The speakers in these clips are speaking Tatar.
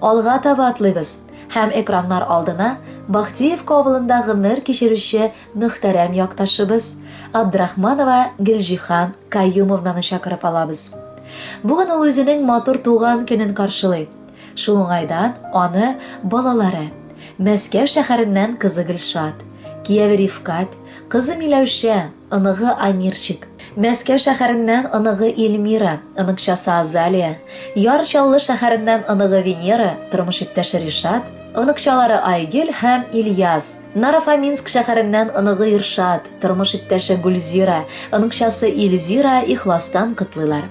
Алга таба атлыйбыз һәм экраннар алдына Бахтиевка авылында гомер кичерүче мөхтәрәм якташыбыз Абдрахманова Гөлҗиһан Каюмовнаны чакырып алабыз. Бүген ул үзенең матур туган көнен каршылый. Шул уңайдан аны балалары, Мәскәү шәһәреннән кызы Гөлшат, кияве Рифкать, кызы Миләүшә, оныгы Амирчик, Мәскәү шәһәреннән оныгы Эльмира, оныкчасы Азалия, Яр Чаллы шәһәреннән оныгы Венера, тормыш иптәше Ришат, оныкчалары Айгөл һәм Ильяс, Нарофоминск шәһәреннән оныгы Иршат, тормыш иптәше Гульзира, оныкчасы Илзира ихластан котлыйлар.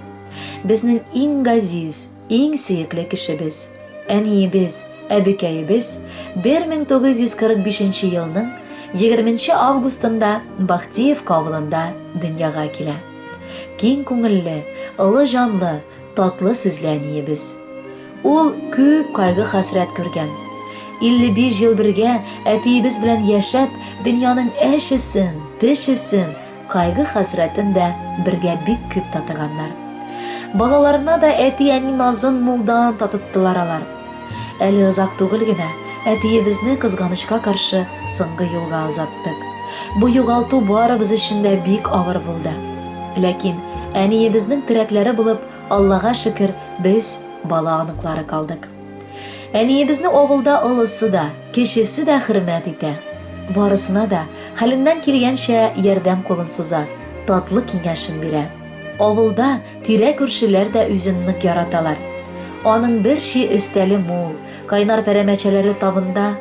Безнең иң газиз, иң сөекле кешебез, әниебез, әбекәебез 1945 нче елның 20 нче августында Бахтиевка авылында дөньяга килә. Киң күңелле, олы җанлы, татлы сүзле әниебез. Ул күп кайгы-хәсрәт күргән. 55 ел бергә әтиебез белән яшәп, дөньяның әчесен, төчесен, Кайгы-хәсрәтен дә бергә бик күп татыганнар. Балаларына да әти-әни назын мулдан татыттылар алар. Әле озак түгел генә әтиебезне кызганычка каршы соңгы юлга озаттык. Бу югалту барыбыз өчен дә бик авыр булды. Ләкин әниебезнең терәкләре булып, Аллага шөкер, без бала оныклары калдык. Әниебезне авылда олысы да, кечесе дә хөрмәт итә. Барысына да, хәленнән килгәнчә, ярдәм кулын суза, татлы киңәшен бирә. Авылда тирә-күршеләр дә үзен нык яраталар. Аның бер чи өстәле мул, кайнар пәрәмәчәләре табында.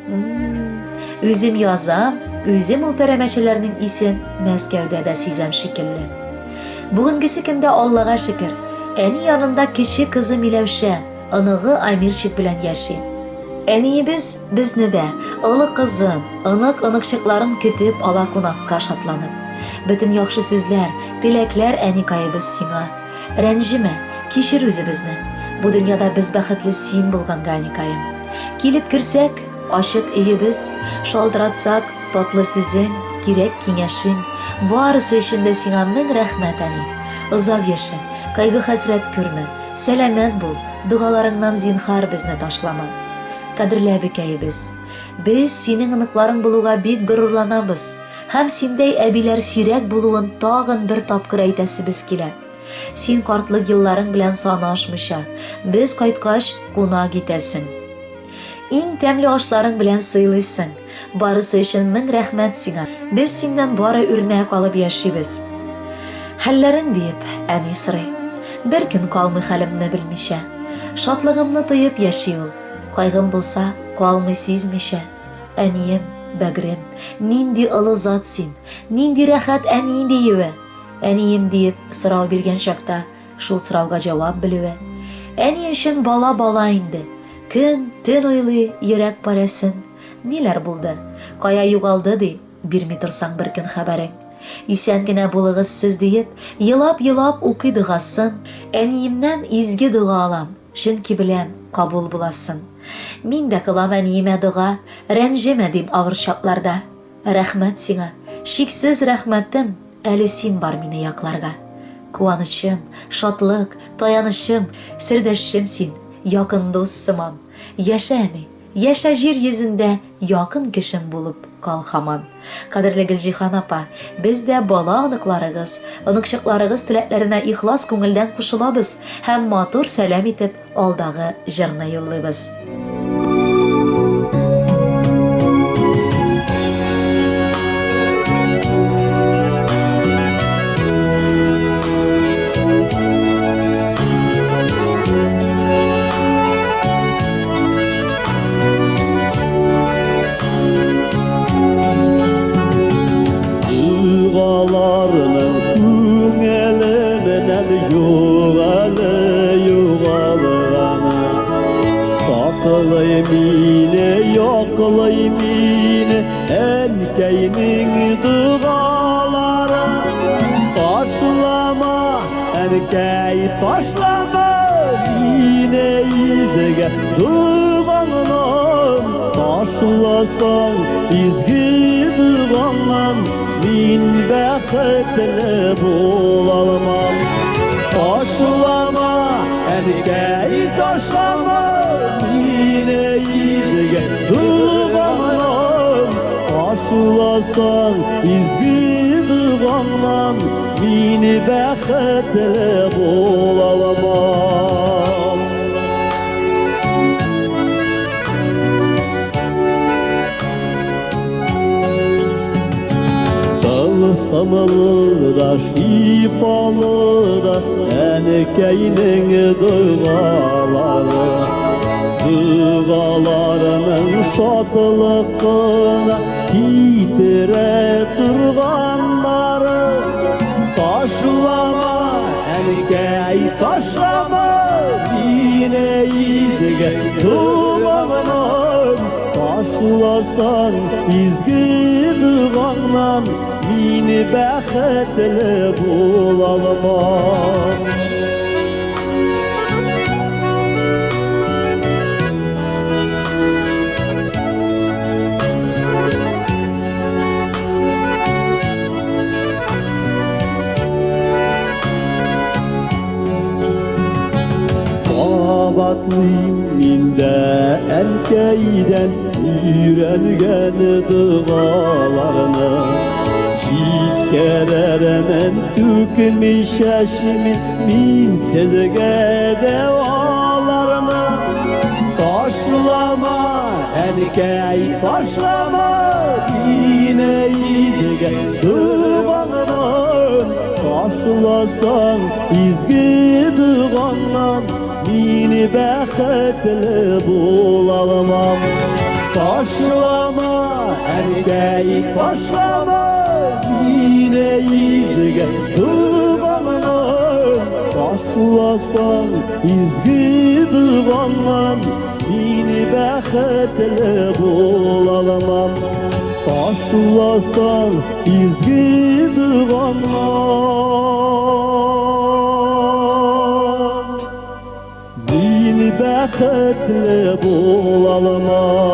М-м-м, үзем язам, үзем ул пәрәмәчәләрнең исен Мәскәүдә дә сизәм шикелле. Бүгенгесе көндә Аллага шөкер, әни янында кече кызы Миләүшә, оныгы Амирчик белән яши. Әниебез безне дә, олы кызын, онык-оныкчыкларын көтеп ала кунакка шатланып. Бөтен яхшы сүзләр, теләкләр әникаебыз сиңа. Рәнҗемә, кичер үзебезне. Бу дөньяда без бәхетле син булганга, әникаем. Килеп керсәк, ачык өебез, шалтыратсак, татлы сүзең, кирәк киңәшең, барысы өчен дә сиңа мең рәхмәт, әни. Озак яшә, кайгы-хәсрәт күрмә. Сәламәт бул, догаларыңнан зинхар безне ташлама. Кадерле әбекәебез, без синең оныкларың булуга бик горурланабыз һәм синдәй әбиләр сирәк булуын тагын бер тапкыр әйтәсебез килә. Син картлык елларың белән санашмыйча, без кайткач кунак итәсең. Иң тәмле ашларың белән сыйлыйсың. Барысы өчен мең рәхмәт сиңа. Без синнән бары үрнәк алып яшибез. Хәлләрең диеп, әни сорый. Бер көн калмый хәлемне белмичә. Шатлыгымны тоеп яши ул. Кайгым булса, калмый сизмичә. Әнием, бәгрем, нинди олы зат син, нинди рәхәт әни диюе. Әнием диеп сорау биргән чакта, Шул сорауга җавап белүе. Әни өчен бала бала инде. Көн, төн уйлый, йөрәк парәсен. Ниләр булды? Кая югалды, ди, бирми торсаң бер көн хәбәрең. Исән генә булыгыз сез, диеп, елап-елап укый догасын. Әниемнән изге дога алам, чөнки беләм, кабул буласын. Мин дә кылам әниемә дога, рәнҗемә, дим авыр чакларда. Рәхмәт сиңа, чиксез рәхмәтем, әле син бар мине якларга. Куанычым, шатлык, таянычым, сердәшчем син, якын дус сыман. Яшә, әни, яшә җир йөзендә якын кешем булып кал һаман. Кадерле Гөлҗиһан апа, без дә бала-оныкларыгыз, оныкчыкларыгыз теләкләренә ихлас күңелдән кушылабыз һәм матур сәлам итеп Алдагы җырны юллыйбыз. Аларның күңеленнән юк әле югалганы. Саклый мине, яклый мине әнкәйнең догалары. Ташлама, әнкәй, ташлама мине изге догаңнан. Ташласаң изге догаңнан Мин бәхетле булалмам. Ташлама, әнкәй, ташлама. Ташласаң изге догаңнан, мин бәхетле булалмам. Тылсымлы да, шифалы да әнкәйнең догалары. Догаларының шатлыкына китерә торганнары. Ташлама, әнкәй, ташлама мине изге догаңнан. Ташласаң изге догаңнан, мин бәхетле булалмам. Кабатлыйм мин дә әнкәйдән өйрәнгән догаларны. Җиткерермен түкми чәчми мин сезгә дәваларны. Ташлама, әнкәй, ташлама мине изге догаңнан. Ташласаң изге догаңнан, мин бәхетле булалмам. Ташлама, әнкәй, ташлама мине изге догаңнан. Ташласаң изге догаңнан, мин бәхетле булалмам. Ташласаң изге догаңнан, мин бәхетле булалмам.